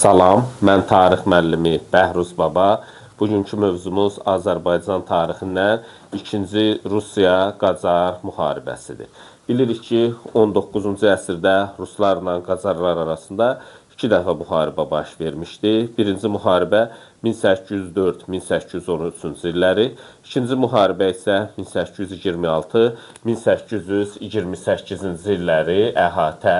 Salam, mən tarix müəllimi Bəhruz Baba. Bugünkü mövzumuz Azərbaycan tarixindən 2-ci Rusiya-Qacar müharibəsidir. Bilirik ki, 19-cu əsrdə ruslarla Qacarlar arasında iki dəfə müharibə baş vermişdi. Birinci müharibə 1804-1813-cü illəri, ikinci müharibə isə 1826-1828-ci illəri əhatə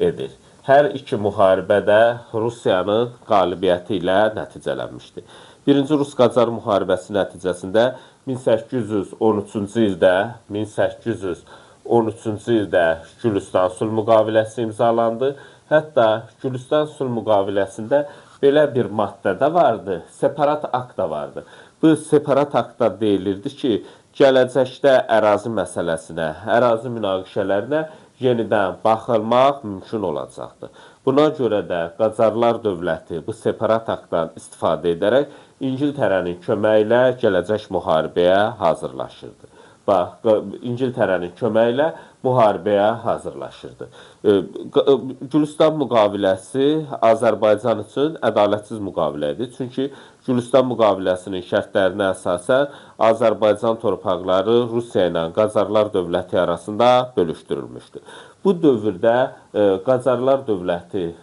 edir. Hər iki müharibə də Rusiyanın qalibiyyəti ilə nəticələnmişdi. Birinci Rus-Qacar müharibəsi nəticəsində 1813-cü ildə 1813-cü ildə Gülüstan sülh müqaviləsi imzalandı. Hətta Gülüstan sülh müqaviləsində belə bir maddə də vardı, separat akt da vardı. Bu separat aktda deyilirdi ki, gələcəkdə ərazi məsələsinə, ərazi münaqişələrinə yenidən baxılmaq mümkün olacaqdır. Buna görə də Qacarlar dövləti bu separat aktdan istifadə edərək İngiltərənin köməyi ilə gələcək müharibəyə hazırlaşırdı. Bax, İngiltərənin köməyi ilə müharibəyə hazırlaşırdı. Gülüstan müqaviləsi Azərbaycan üçün ədalətsiz müqavilə idi. Çünki Gülüstan müqaviləsinin şərtlərinə əsasən Azərbaycan torpaqları Rusiya ilə Qacarlar dövləti arasında bölüşdürülmüşdü. Bu dövrdə Qacarlar dövləti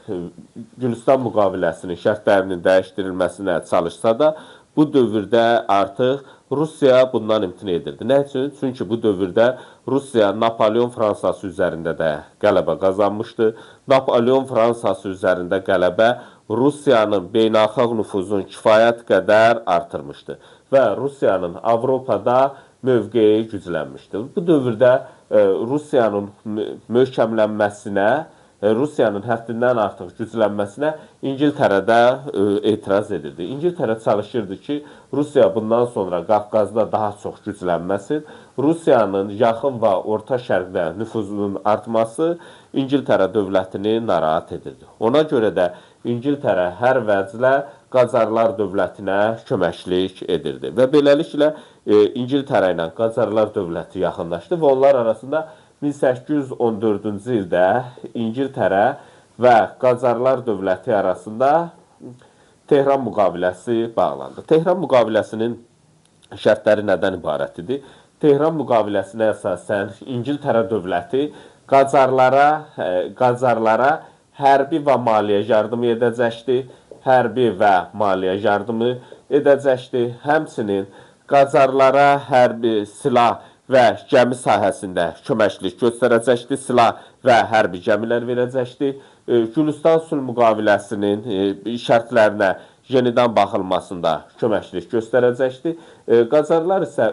Gülüstan müqaviləsinin şərtlərinin dəyişdirilməsinə çalışsa da, bu dövrdə artıq Rusiya bundan imtina edirdi. Nə üçün? Çünki bu dövrdə Rusiya Napoleon Fransası üzərində də qələbə qazanmışdı. Napoleon Fransası üzərində qələbə Rusiyanın beynəlxalq nüfuzunu kifayət qədər artırmışdı və Rusiyanın Avropada mövqeyi güclənmişdi. Bu dövrdə Rusiyanın möhkəmlənməsinə, Rusiyanın həddindən artıq güclənməsinə İngiltərə də etiraz edirdi. İngiltərə çalışırdı ki, Rusiya bundan sonra Qafqazda daha çox güclənməsin. Rusiyanın yaxın və Orta Şərqdə nüfuzunun artması İngiltərə dövlətini narahat edirdi. Ona görə də İngiltərə hər vəclə Qacarlar dövlətinə köməklik edirdi. Və beləliklə İngiltərə ilə Qacarlar dövləti yaxınlaşdı və onlar arasında 1814-cü ildə İngiltərə və Qacarlar dövləti arasında Tehran müqaviləsi bağlandı. Tehran müqaviləsinin şərtləri nədən ibarət idi? Tehran müqaviləsinə əsasən İngiltərə dövləti Qacarlara hərbi və maliyyə yardımı edəcəkdi. Hərbi və maliyyə yardımı edəcəkdi. Həmçinin Qacarlara hərbi silah və gəmi sahəsində köməklik göstərəcəkdi, silah və hərbi gəmilər verəcəkdi. Gülüstan sülh müqaviləsinin şərtlərinə yenidən baxılmasında köməklik göstərəcəkdi. Qacarlar isə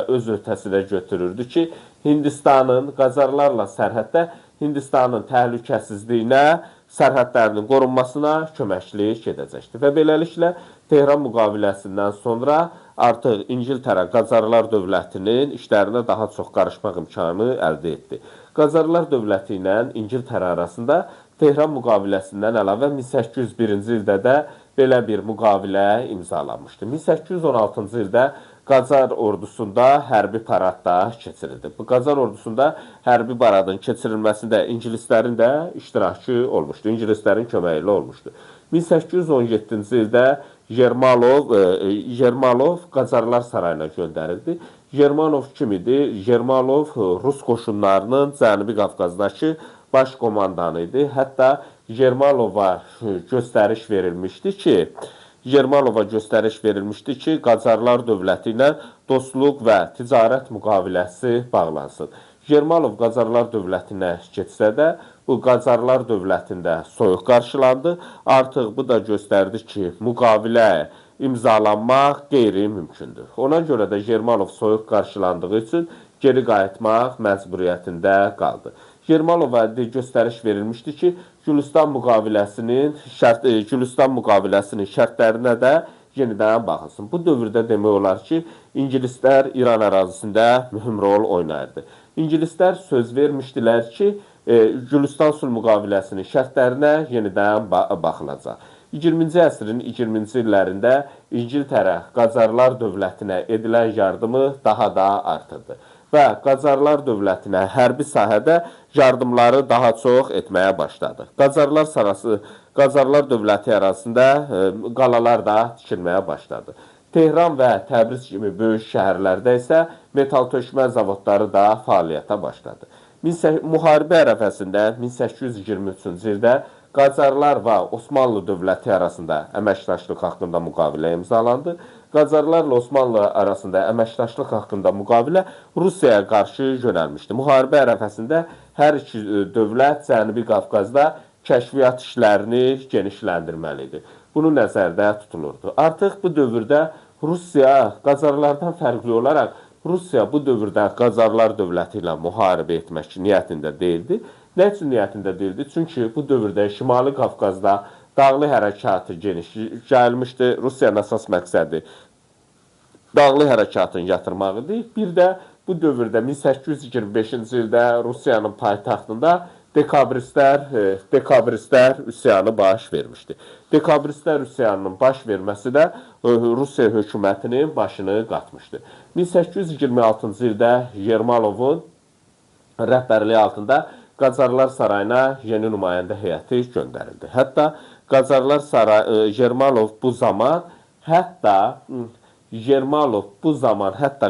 öz öhdəsinə götürürdü ki, Hindistanın Qacarlarla sərhəddə Hindistanın təhlükəsizliyinə, sərhədlərinin qorunmasına köməklik edəcəkdi. Və beləliklə Tehran müqaviləsindən sonra artıq İngiltərə Qacarlar dövlətinin işlərinə daha çox qarışmaq imkanı əldə etdi. Qacarlar dövləti ilə İngiltərə arasında Tehran müqaviləsindən əlavə 1801-ci ildə də belə bir müqavilə imzalanmışdı. 1816-cı ildə Qacar ordusunda hərbi parad da keçirildi. Bu Qacar ordusunda hərbi paradın keçirilməsində ingilislərin də iştirakı olmuşdu. İngilislərin köməyi ilə olmuşdu. 1817-ci ildə Yermalov Qacarlar sarayına göndərildi. Yermalov kim idi? Yermalov Rus qoşunlarının Cənubi Qafqazdakı baş komandanı idi. Hətta Yermalova göstəriş verilmişdi ki, Qacarlar dövləti ilə dostluq və ticarət müqaviləsi bağlansın. Yermalov Qacarlar dövlətinə getsə də, bu Qacarlar dövlətində soyuq qarşılandı. Artıq bu da göstərdi ki, müqavilə imzalanmaq qeyri-mümkündür. Ona görə də Yermalov soyuq qarşılandığı üçün geri qayıtmaq məcburiyyətində qaldı. Yermalova göstəriş verilmişdi ki, Gülüstan müqaviləsinin şərtlərinə də yenidən baxılsın. Bu dövrdə demək olar ki, ingilislər İran ərazisində mühüm rol oynayırdı. İngilislər söz vermişdilər ki, Gülüstan sülh müqaviləsinin şərtlərinə yenidən baxılacaq. 20-ci əsrin 20-ci illərində İngiltərə Qacarlar dövlətinə edilən yardımı daha da artırdı. və Qacarlar dövlətinə hərbi sahədə yardımları daha çox etməyə başladı. Qacarlar dövləti ərazisində qalalar da tikilməyə başladı. Tehran və Təbriz kimi böyük şəhərlərdə isə metal tökmə zavodları da fəaliyyətə başladı. Müharibə ərəfəsində 1823-cü ildə Qacarlar və Osmanlı dövləti arasında əməkdaşlıq haqqında müqavilə imzalandı. Qacarlarla Osmanlı arasında əməkdaşlıq haqqında müqavilə Rusiyaya qarşı yönəlmişdi. Müharibə ərəfəsində hər iki dövlət Cənubi Qafqazda kəşfiyyat işlərini genişləndirməli idi. Bunu nəzərdə tutulurdu. Artıq bu dövrdə Rusiya Qacarlardan fərqli olaraq Rusiya bu dövrdə Qacarlar dövləti ilə müharibə etmək niyyətində deyildi. Nə üçün niyyətində deyildi? Çünki bu dövrdə Şimali Qafqazda dağlı hərəkatı geniş yayılmışdı. Rusiyanın əsas məqsədi dağlı hərəkatın yatırmaq idi. Bir də bu dövrdə 1825-ci ildə Rusiyanın paytaxtında dekabristlər üsyanı baş vermişdi. Dekabristlər üsyanının baş verməsi də Rusiya hökumətinin başını qatmışdı. 1826-cı ildə Yermalovun rəhbərliyi altında Qacarlar sarayına yeni nümayəndə heyəti göndərildi. Hətta Qacarlar sarayı Yermalov bu zaman hətta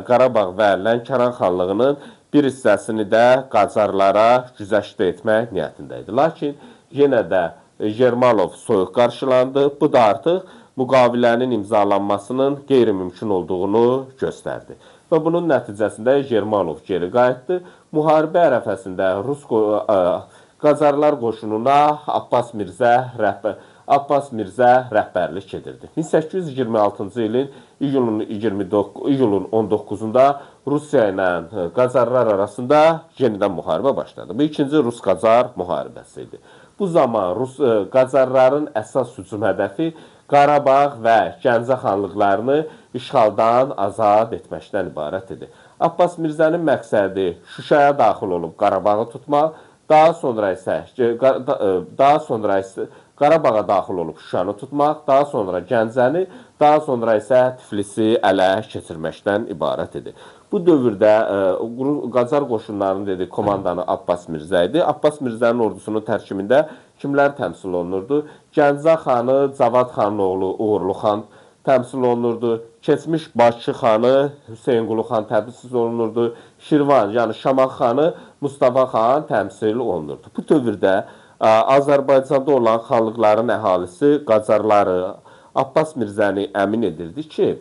Qarabağ və Lənkəran xanlığının bir hissəsini də Qacarlara güzəştdə etmək niyyətində idi. Lakin yenə də Yermalov soyuq qarşılandı. Bu da artıq müqavilənin imzalanmasının qeyri-mümkün olduğunu göstərdi. Və bunun nəticəsində Yermalov geri qayıtdı. Müharibə ərəfəsində Qacarlar qoşununa Abbas Mirzə rəhbərlik edirdi. 1826-cı ilin iyulun 19-da Rusiya ilə Qacarlar arasında yenidən müharibə başladı. Bu ikinci Rus-Qacar müharibəsi idi. Bu zaman Qacarların əsas hücum hədəfi Qarabağ və Gəncə xanlıqlarını işğaldan azad etməkdən ibarət idi. Abbas Mirzənin məqsədi Şuşaya daxil olub Qarabağı tutmaq, daha sonra isə Qarabağa daxil olub Şuşanı tutmaq, daha sonra Gəncəni, daha sonra isə Tiflisi ələ keçirməkdən ibarət idi. Bu dövrdə Qacar qoşunlarının dedi komandanı Abbas Mirzə idi. Abbas Mirzənin ordusunun tərkibində kimlər təmsil olunurdu? Gəncə xanı Cavad xanın oğlu Uğurlu xan təmsil olunurdu. Keçmiş Bakı xanı Hüseynqulu xan təmsil olunurdu. Şirvan, yəni Şamaxı xanı Mustafa xan təmsil olunurdu. Bu dövrdə Azərbaycanda olan xanlıqların əhalisi Qacarları Abbas Mirzəni əmin edirdi ki,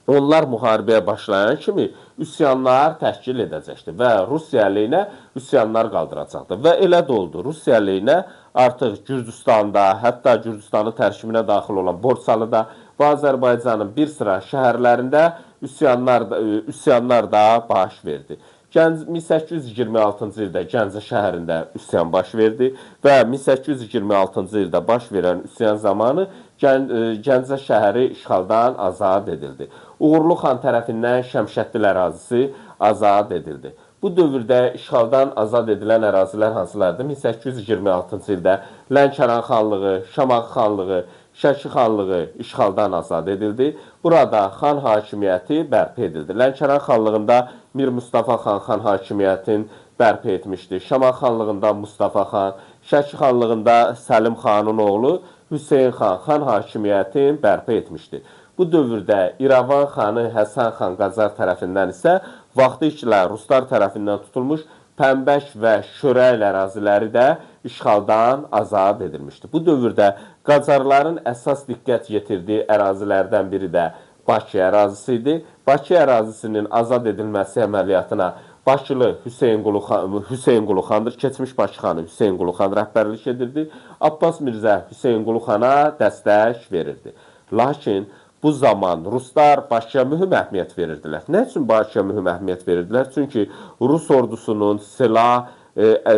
onlar müharibəyə başlayan kimi üsyanlar təşkil edəcəkdi və Rusiya əleyhinə üsyanlar qaldıracaqdı. Və elə də oldu. Rusiya əleyhinə artıq Gürcüstanda, hətta Gürcüstanın tərkibinə daxil olan Borçalıda və Azərbaycanın bir sıra şəhərlərində üsyanlar da baş verdi. 1826-cı ildə Gəncə şəhərində üsyan baş verdi və 1826-cı ildə baş verən üsyan zamanı Gəncə şəhəri işğaldan azad edildi. Uğurlu xan tərəfindən Şəmşəddil ərazisi azad edildi. Bu dövrdə işğaldan azad edilən ərazilər hansılardır? 1826-cı ildə Lənkəran xanlığı, Şamaxı xanlığı, Şəki xanlığı işğaldan azad edildi. Burada xan hakimiyyəti bərpa edildi. Lənkəran xanlığında Mir Mustafa xan xan hakimiyyətini bərpa etmişdi. Şamaxı xanlığında Mustafa xan, Şəki xanlığında Səlim xanın oğlu Hüseyn xan xan hakimiyyətini bərpa etmişdi. Bu dövrdə İrəvan xanı Həsən xan Qacar tərəfindən isə vaxtilə ruslar tərəfindən tutulmuş Pəmbəş və Şörəyl əraziləri də işğaldan azad edilmişdi. Bu dövrdə Qacarların əsas diqqət yetirdiyi ərazilərdən biri də Bakı ərazisi idi. Bakı ərazisinin azad edilməsi əməliyyatına Bakılı Hüseynqulu xandır. Keçmiş Bakı xanı Hüseynqulu xan rəhbərlik edirdi. Abbas Mirzə Hüseynqulu xana dəstək verirdi. Lakin bu zaman ruslar Bakıya mühüm əhəmiyyət verirdilər. Nə üçün Bakıya mühüm əhəmiyyət verirdilər? Çünki Rus ordusunun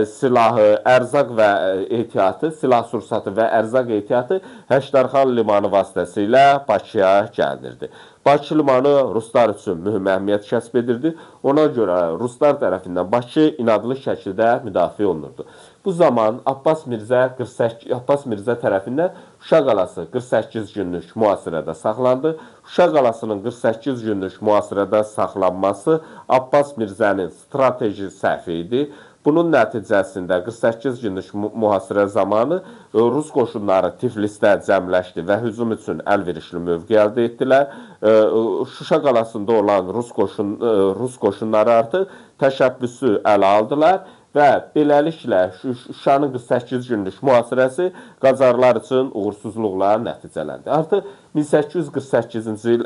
silahı, ərzaq və ehtiyatı, silah-sursatı və ərzaq ehtiyatı Həştərxan limanı vasitəsilə Bakıya gəlinirdi. Bakı limanı ruslar üçün mühüm əhəmiyyət kəsb edirdi. Ona görə ruslar tərəfindən Bakı inadlı şəkildə müdafiə olunurdu. Bu zaman Abbas Mirzə tərəfindən Şuşa qalası 48 günlük mühasirədə saxlandı. Şuşa qalasının 48 günlük mühasirədə saxlanması Abbas Mirzənin strateji səhvi idi. Bunun nəticəsində 48 günlük mühasirə zamanı Rus qoşunları Tiflisdə cəmləşdi və hücum üçün əlverişli mövqe əldə etdilər. Şuşa qalasında olan Rus qoşunları artıq təşəbbüsü ələ aldılar və beləliklə Şuşanın 48 günlük mühasirəsi Qacarlar üçün uğursuzluqla nəticələndi. Artıq 1848-ci il,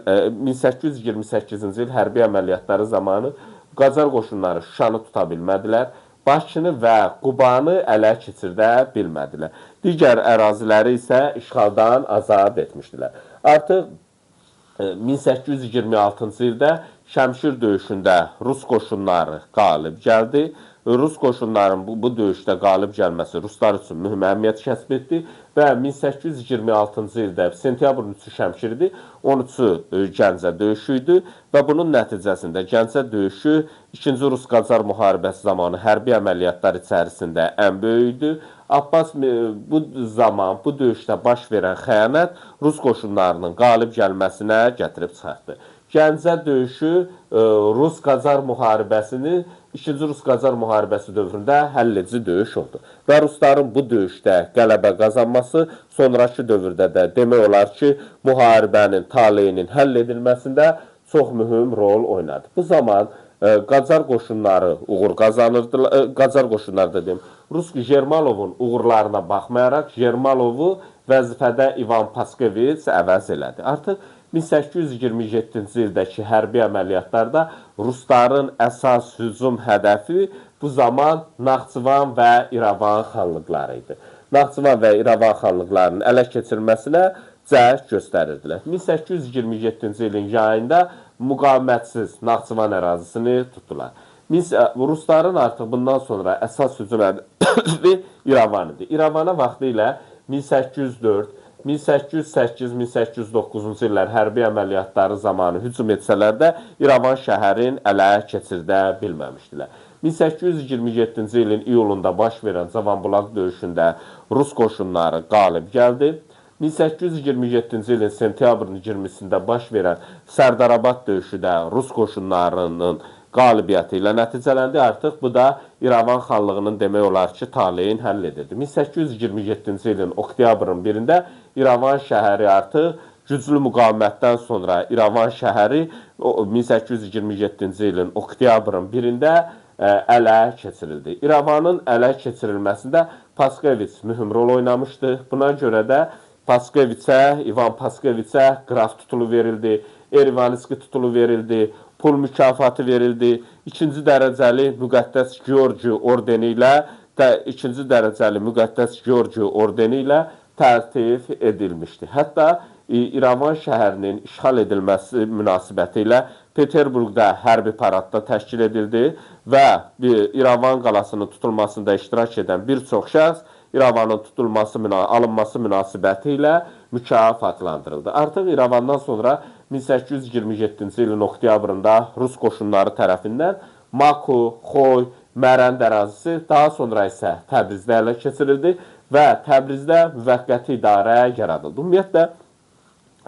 1828-ci il hərbi əməliyyatları zamanı Qacar qoşunları Şuşanı tuta bilmədilər. Bakını və Qubanı ələ keçirdə bilmədilər. Digər əraziləri isə işğaldan azad etmişdilər. Artıq 1826-cı ildə Şəmşir döyüşündə Rus qoşunları qalib gəldi. Rus qoşunlarının bu döyüşdə qalib gəlməsi ruslar üçün mühüm əhəmiyyət kəsb etdi və 1826-cı ildə sentyabrın 3-ü Şəmşir idi, 13-ü Gəncə döyüşü idi və bunun nəticəsində Gəncə döyüşü 2-ci Rus-Qacar müharibəsi zamanı hərbi əməliyyatlar içərisində ən böyük idi. Abbas bu zaman bu döyüşdə baş verən xəyanət Rus qoşunlarının qalib gəlməsinə gətirib çıxartdı. Gəncə döyüşü Rus-Qacar müharibəsini 2-ci Rus-Qacar müharibəsi dövründə həll edici döyüş oldu. Və rusların bu döyüşdə qələbə qazanması sonrakı dövrdə də demək olar ki, müharibənin taleyinin həll edilməsində çox mühüm rol oynadı. Bu zaman Qacar qoşunları uğur qazanırdılar, Qacar qoşunları da deyim, Rus Jermalovun uğurlarına baxmayaraq Jermalovu vəzifədə İvan Paskeviç əvəz elədi. Artıq 1827-ci ildəki hərbi əməliyyatlarda rusların əsas hücum hədəfi bu zaman Naxçıvan və İrəvan xanlıqları idi. Naxçıvan və İrəvan xanlıqlarının ələ keçirilməsinə cəhd göstərirdilər. 1827-ci ilin yayında müqavimətsiz Naxçıvan ərazisini tutdular. Rusların artıq bundan sonra əsas hücum hədəfi İrəvan idi. İrəvana vaxtı ilə 1804, 1808-1809-cu illər hərbi əməliyyatları zamanı hücum etsələr də İrəvan şəhərin ələ keçirdə bilməmişdilər. 1827-ci ilin iyulunda baş verən Cavanbulaq döyüşündə Rus qoşunları qalib gəldi. 1827-ci ilin sentyabrın 20-sində baş verən Sərdarabad döyüşü də Rus qoşunlarının qalibiyyəti ilə nəticələndi. Artıq bu da İrəvan xanlığının demək olar ki, taleyin həll edildi. 1827-ci ilin oktyabrın 1-də İrəvan şəhəri artıq güclü müqavimətdən sonra İrəvan şəhəri 1827-ci ilin oktyabrın 1-də ələ keçirildi. İrəvanın ələ keçirilməsində Paskeviç mühüm rol oynamışdı. Buna görə də Paskeviçə, İvan Paskeviçə qraf tutulu verildi, Erivanski tutulu verildi, pul mükafatı verildi. İkinci dərəcəli Müqəddəs Georgi ordeni ilə ikinci dərəcəli Müqəddəs Georgi ordeni ilə təltif edilmişdi. Hətta İrəvan şəhərinin işğal edilməsi münasibəti ilə Peterburqda hərbi paradda təşkil edildi və İrəvan qalasının tutulmasında iştirak edən bir çox şəxs İrəvanın tutulması, alınması münasibəti ilə mükafatlandırıldı. Artıq İrəvandan sonra 1827-ci ilin oktyabrında Rus qoşunları tərəfindən Maku, Xoy, Mərənd ərazisi daha sonra isə Təbrizdə ələ keçirildi və Təbrizdə müvəqqəti idarə yaradıldı. Ümumiyyətlə,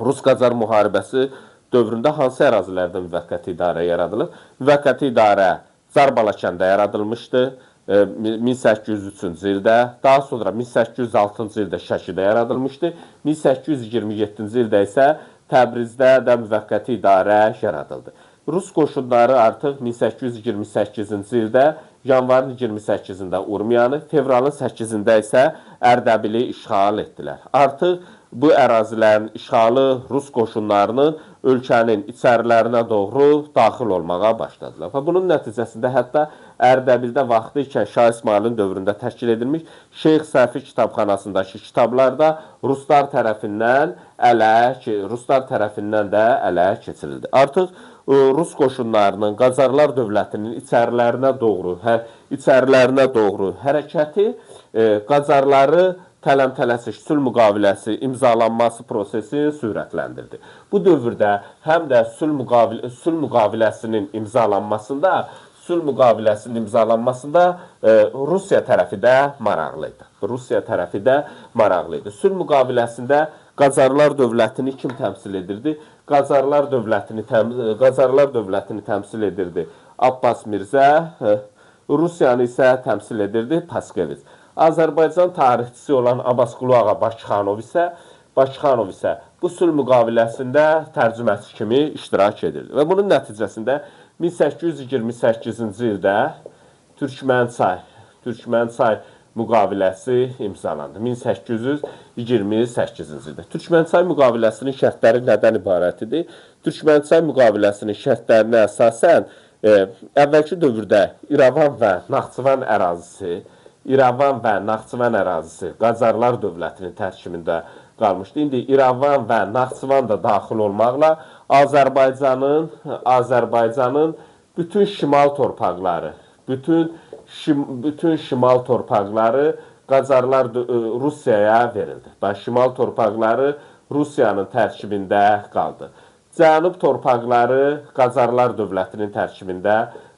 Rus-Qacar müharibəsi dövründə hansı ərazilərdə müvəqqəti idarə yaradılıb? Müvəqqəti idarə Carbalakəndə yaradılmışdı 1803-cü ildə, daha sonra 1806-cı ildə Şəkidə yaradılmışdı, 1827-ci ildə isə Təbrizdə də müvəqqəti idarə yaradıldı. Rus qoşunları artıq 1828-ci ildə yanvarın 28-də Urmiyanı, fevralın 8-də isə Ərdəbili işğal etdilər. Artıq bu ərazilərin işğalı Rus qoşunlarının ölkənin içərilərinə doğru daxil olmağa başladılar. Və bunun nəticəsində hətta Ərdəbildə vaxtı ikən Şah İsmayılın dövründə təşkil edilmiş Şeyx Səfi kitabxanasındakı kitablar da ruslar tərəfindən də ələ keçirildi. Artıq Rus qoşunlarının Qacarlar dövlətinin içərilərinə doğru hərəkəti Qacarları tələm-tələsik sülh müqaviləsi imzalanması prosesi sürətləndirdi. Bu dövrdə həm də sülh müqaviləsinin imzalanmasında Sülh müqaviləsinin imzalanmasında Rusiya tərəfi də maraqlı idi. Rusiya tərəfi də maraqlı idi. Sülh müqaviləsində Qacarlar dövlətini kim təmsil edirdi? Qacarlar dövlətini təmsil edirdi Abbas Mirzə, Rusiyanı isə təmsil edirdi Paskeviç. Azərbaycan tarixçisi olan Abbasqulu Ağa Bakıxanov isə bu sülh müqaviləsində tərcüməçi kimi iştirak edirdi. Və bunun nəticəsində 1828-ci ildə Türkmənçay müqaviləsi imzalandı. 1828-ci ildə. Türkmənçay müqaviləsinin şərtləri nədən ibarət idi? Türkmənçay müqaviləsinin şərtlərinə əsasən əvvəlki dövrdə İrəvan və Naxçıvan ərazisi Qacarlar dövlətinin tərkibində qalmışdı. İndi İrəvan və Naxçıvan da daxil olmaqla Azərbaycanın bütün şimal torpaqları, bütün şimal torpaqları Qacarlar Rusiyaya verildi. Bax, şimal torpaqları Rusiyanın tərkibində qaldı. Cənub torpaqları Qacarlar dövlətinin tərkibində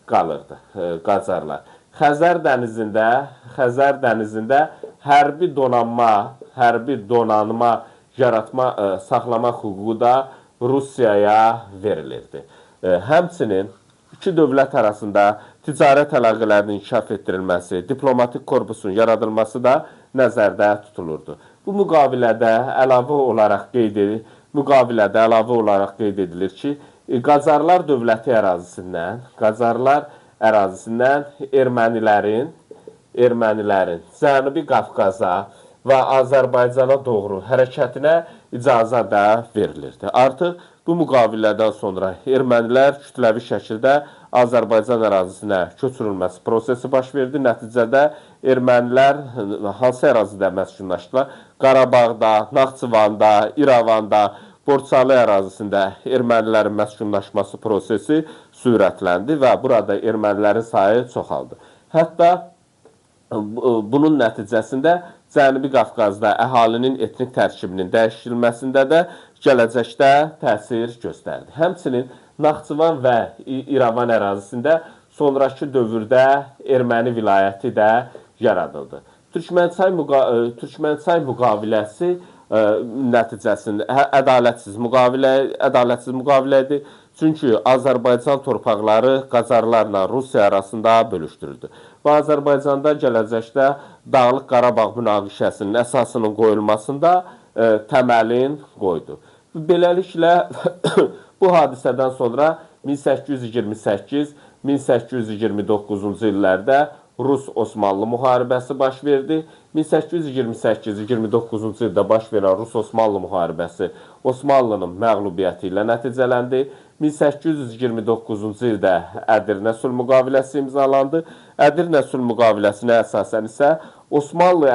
qalırdı. Qacarlar. Xəzər dənizində hərbi donanma yaratma, saxlamaq hüququ da Rusiyaya verilirdi. Həmçinin iki dövlət arasında ticarət əlaqələrinin inkişaf etdirilməsi, diplomatik korpusun yaradılması da nəzərdə tutulurdu. Bu müqavilədə əlavə olaraq qeyd edilir ki, Qacarlar dövləti ərazisindən, ermənilərin Cənubi Qafqaza və Azərbaycana doğru hərəkətinə icazə də verilirdi. Artıq bu müqavilədən sonra ermənilər kütləvi şəkildə Azərbaycan ərazisinə köçürülməsi prosesi baş verdi. Nəticədə ermənilər hansı ərazidə məskunlaşdılar? Qarabağda, Naxçıvanda, İrəvanda, Borçalı ərazisində ermənilərin məskunlaşması prosesi sürətləndi və burada ermənilərin sayı çoxaldı. Hətta bunun nəticəsində Cənubi Qafqazda əhalinin etnik tərkibinin dəyişdirilməsində də gələcəkdə təsir göstərdi. Həmçinin Naxçıvan və İrəvan ərazisində sonrakı dövrdə erməni vilayəti də yaradıldı. Türkmənçay müqaviləsi nəticəsində ədalətsiz müqavilə idi. Çünki Azərbaycan torpaqları Qacarlarla Rusiya arasında bölüşdürüldü. Və Azərbaycanda gələcəkdə Dağlıq Qarabağ münaqişəsinin əsasının qoyulmasında təməlin qoydu. Beləliklə, bu hadisədən sonra 1828-1829-cu illərdə Rus-Osmanlı müharibəsi baş verdi. 1828-29-cu ildə baş verən Rus-Osmanlı müharibəsi Osmanlının məğlubiyyəti ilə nəticələndi. 1829-cu ildə Ədirnə sülh müqaviləsi imzalandı. Ədirnə sülh müqaviləsinə əsasən isə Osmanlı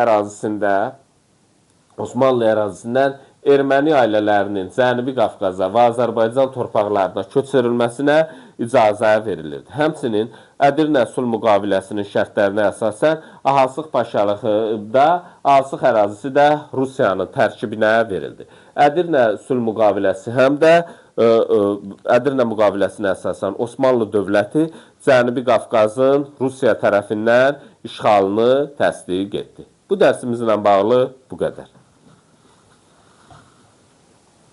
ərazisindən erməni ailələrinin Cənubi Qafqaza və Azərbaycan torpaqlarına köçürülməsinə icazə verilirdi. Həmçinin Ədirnə sülh müqaviləsinin şərtlərinə əsasən Ahasıq Paşalığı da, Ahasıq ərazisi də Rusiyanın tərkibinə verildi. Ədirnə sülh müqaviləsi həm də Ədirnə müqaviləsinə əsasən Osmanlı dövləti Cənubi Qafqazın Rusiya tərəfindən işğalını təsdiq etdi. Bu dərsimizlə bağlı bu qədər.